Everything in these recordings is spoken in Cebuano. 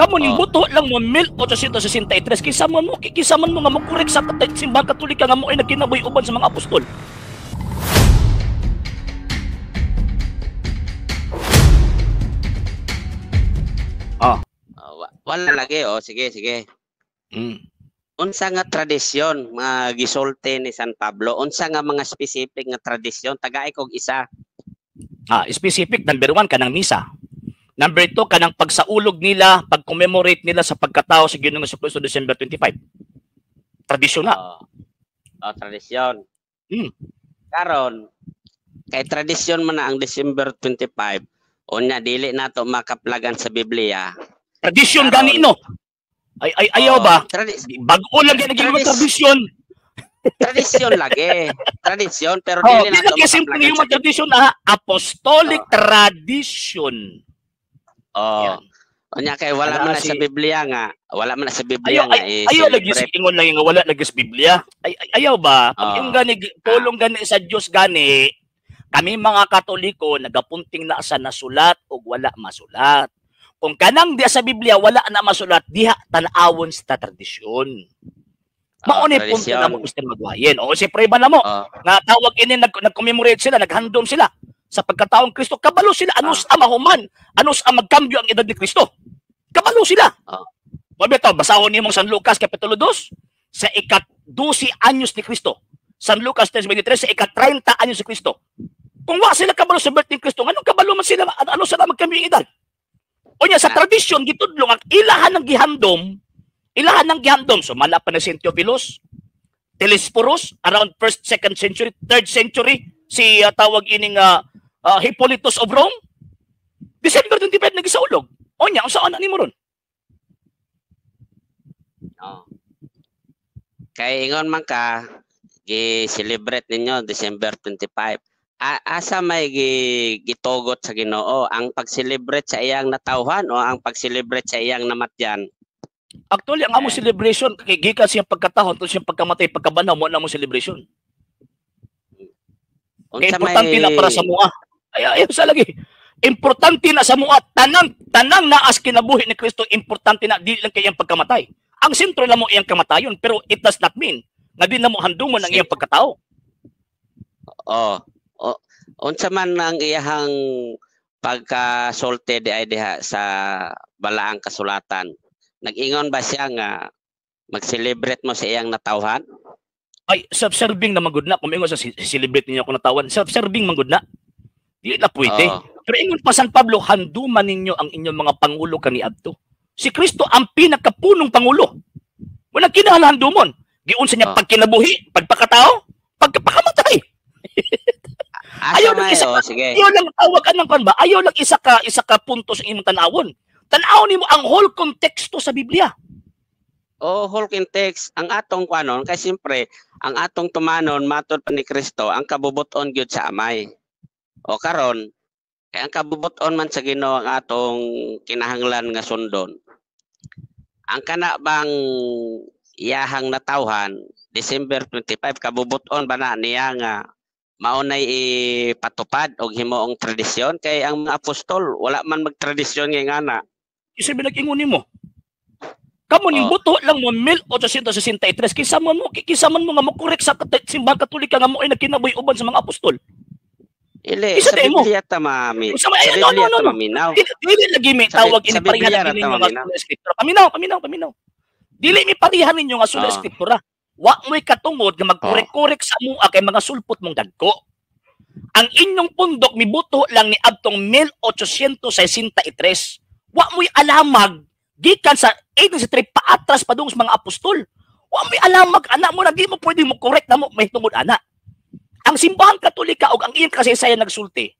Kamo ning Oh. buto lang mo 1863, kinsa man mo nga mokorek sa Simbahan Katolika nga mo ay nagkinabuhi uban sa mga apostol. Ah. Oh, wala lagi, oh, sige, sige. Unsa nga tradisyon mga gisulti ni San Pablo? Unsa nga mga specific nga tradisyon? Tagay kog isa. Ah, specific number 1 kanang misa. Number 2 kanang pagsaulog nila, pag-commemorate nila sa pagkatao sa Ginoong Jesucristo December 25. Tradisyon na. Oh. Oh, tradisyon. Karon kay tradisyon man na ang December 25, unya dili nato makaplagan sa Biblia. Tradisyon Karon, gani no. Ay ay ayaw oh, ba? Bag-o lang gani Tradis- tradisyon. Tradisyon lagi. Tradisyon pero Oh, dili nato dili simple makaplagan yung sa Biblia. tradisyon na apostolic tradition. Oh. Yan. Unya kay wala Ala man na si sa Biblia nga, wala man na sa Biblia Ayaw nga ay, ayaw lagi i-celebrate. ingon lang nga wala lagi sa Biblia. Ay, ay ayaw ba? Pag Oh. yung gani pulong gani sa Dios gani, kami mga Katoliko nagapunting na sa nasulat ug wala masulat. Kung kanang diha sa Biblia wala na masulat, diha tan-awon sa tradisyon. Oh, Mao ni punto tradisyon. na mo Mr. Magwayen. O si Preba na mo Oh. nga tawag ini nag-commemorate sila, naghandom sila sa pagkataong Kristo. Kabalo sila anus ang mahuman, anus ang magkambyo ang edad ni Kristo. Kabalo sila. Oh. Wa bitaw basahon nimong San Lucas kapitulo 2 sa ika-12 anyos ni Kristo. San Lucas 3:23 sa ika-30 anyos ni Kristo. Kung wa sila kabalo sa birth ni Kristo, nganong kabalo man sila, ano sila magkambyo ang edad? Unya sa tradisyon gitudlo ang ilahan ng gihandom, so mala pa na si Theophilus, Telesphorus around 1st, 2nd century, 3rd century, si tawag ining Hippolytus of Rome, December 25 nagisaulog. Unya unsa ana nimo ron? Oh. Kay ingon man ka, gi-celebrate ninyo December 25. Asa may gitugot sa Ginoo ang pag-celebrate sa iyang natawhan o ang pag-celebrate sa iyang namatyan? Actually, ang among celebration kay gikan siyang pagkatahon to siyang pagkamatay, pagkabanhaw, mo na among celebration. Kay Unsa importante may na para sa mua. Ay, ay sa lagi. Importante na sa mua, tanang tanang naas kinabuhi ni Kristo, importante na di lang kay iyang pagkamatay. Ang sentro na mo iyang kamatayon, pero it does not mean nga di na mo handumon ang iyang pagkatao. Oh. Oh, unsa man ang iyahang pagkasulti di ay diha sa balaang kasulatan? Nag-ingon ba siya nga mag-celebrate mo sa iyang natawhan? Ay, self-serving na magud na. Kung ingon sa celebrate ninyo ako natawan, self-serving magud na. Di na pwede. Oh. Pero ingon pa San Pablo, handuman ninyo ang inyong mga pangulo kaniadto. Si Kristo ang pinakapunong pangulo. Walang kinahanglan handumon. Giunsa niya Oh. pagkinabuhi, pagpakatao, pagkapakamatay. Asa Ayaw lang may, isa oh, ka, sige. Ayaw lang tawag anang kan ba? Ayaw lang isa ka punto sa imong tan-awon. Tan-awon nimo ang whole konteksto sa Biblia. Oh, whole context ang atong kuanon kay siyempre ang atong tumanon matod pa ni Kristo ang kabubuton gyud sa Amay. O karon kay ang kabubuton man sa Ginoo ang atong kinahanglan nga sundon. Ang kana bang iyahang natawhan December 25 kabubuton ba na niya nga maunay ipatupad og himuong tradisyon kay ang mga apostol wala man magtradisyon ngay ngana. Isa binag-ingon nimo. Kamo ning Oh. buto lang mo 1863, kinsa man mo nga mokorek sa Simbahan Katolika nga mo ay nagkinabuhi uban sa mga apostol. Ili, Isa sa di mo. Biblia ta mami. Unsa may Sa ay, no, Biblia no, no, ta no. maminaw. Dili lagi may Sa tawag ini sa pareha Biblia lagi ra ninyo ta nga maminaw. sola escritura. Paminaw, paminaw, paminaw. Dili mi pareha ninyo nga sola Ah. escritura. Wa mo'y katungod nga magkorek-korek sa mua kay mga sulpot mong dagko. Ang inyong pundok mibuto lang ni adtong 1863. Wa mo'y alamag gikan sa 1863 paatras padung sa mga apostol. Wa mo'y alamag ana mo na di mo pwede mo correct na mo may tungod ana. Ang Simbahan Katolika og ang iyang kasaysayan nagsulti.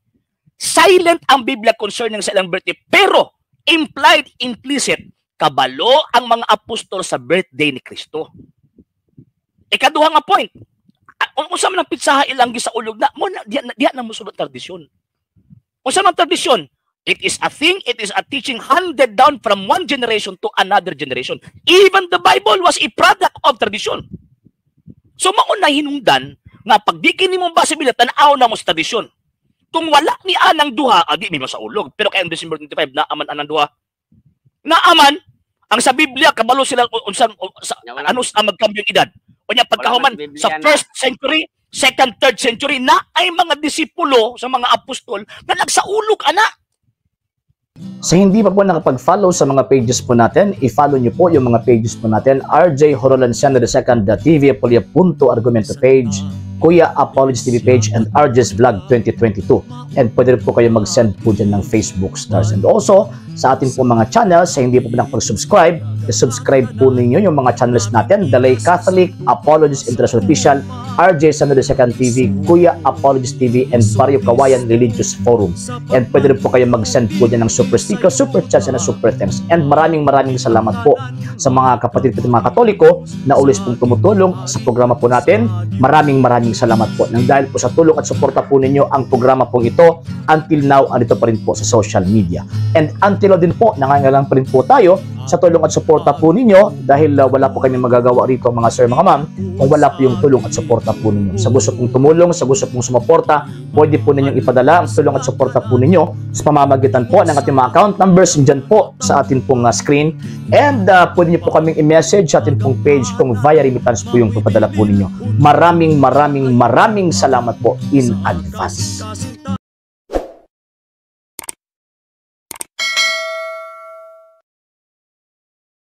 Silent ang Biblia concerning sa ilang birthday, pero implied, implicit, kabalo ang mga apostol sa birthday ni Kristo. Ikaduha nga point, unsa man ang pitsaha ilang gisaulog na mo na diha, diha na mosulod tradisyon. Unsa man tradisyon? It is a thing, it is a teaching handed down from one generation to another generation. Even the Bible was a product of tradition. So mao na hinungdan nga pag di kini mo base Biblia, tan-aw na mo sa tradisyon. Kung wala ni anang duha, adi mi masaulog. Pero kay ang December 25 naaman anang duha. Naaman. Ang sa Biblia, kabalo sila unsang sa, Nya wala ano sa magkambyo ang edad. Unya pagkahuman wala man Biblia sa na. First century, second, third century na ay mga disipulo sa mga apostol na nagsaulog ana. Sa hindi pa po nakapag-follow sa mga pages po natin, i-follow nyo po yung mga pages po natin. RJ Horolanciano II TV, Apolia Punto Argumento page, Kuya Apologies TV page, and RJ's Vlog 2022. And pwede rin po kayo mag-send po dyan ng Facebook stars. And also, sa ating po mga channels, sa hindi po nakapag-subscribe, i-subscribe po ninyo yung mga channels natin: The Lay Catholic, Apologies International Official, RJ Sano II TV, Kuya Apologies TV, and Barrio Kawayan Religious Forum. And pwede rin po kayo mag-send po dyan ng super sticker, super chats, and super thanks. And maraming maraming salamat po sa mga kapatid po, mga Katoliko na always pong tumutulong sa programa po natin. Maraming maraming salamat po. Nang dahil po sa tulong at suporta po ninyo, ang programa pong ito until now andito pa rin po sa social media. And until now din po, nangangailangan pa rin po tayo sa tulong at suporta po ninyo dahil wala po kami magagawa rito, mga sir, mga ma'am, kung wala po yung tulong at suporta po ninyo. Sa gusto pong tumulong, sa gusto pong sumuporta, pwede po ninyong ipadala ang tulong at suporta po ninyo sa pamamagitan po ng ating mga account numbers dyan po sa ating pong screen. And pwede niyo po kaming i-message sa ating pong page kung via remittance po yung papadala po ninyo. Maraming maraming maraming salamat po in advance.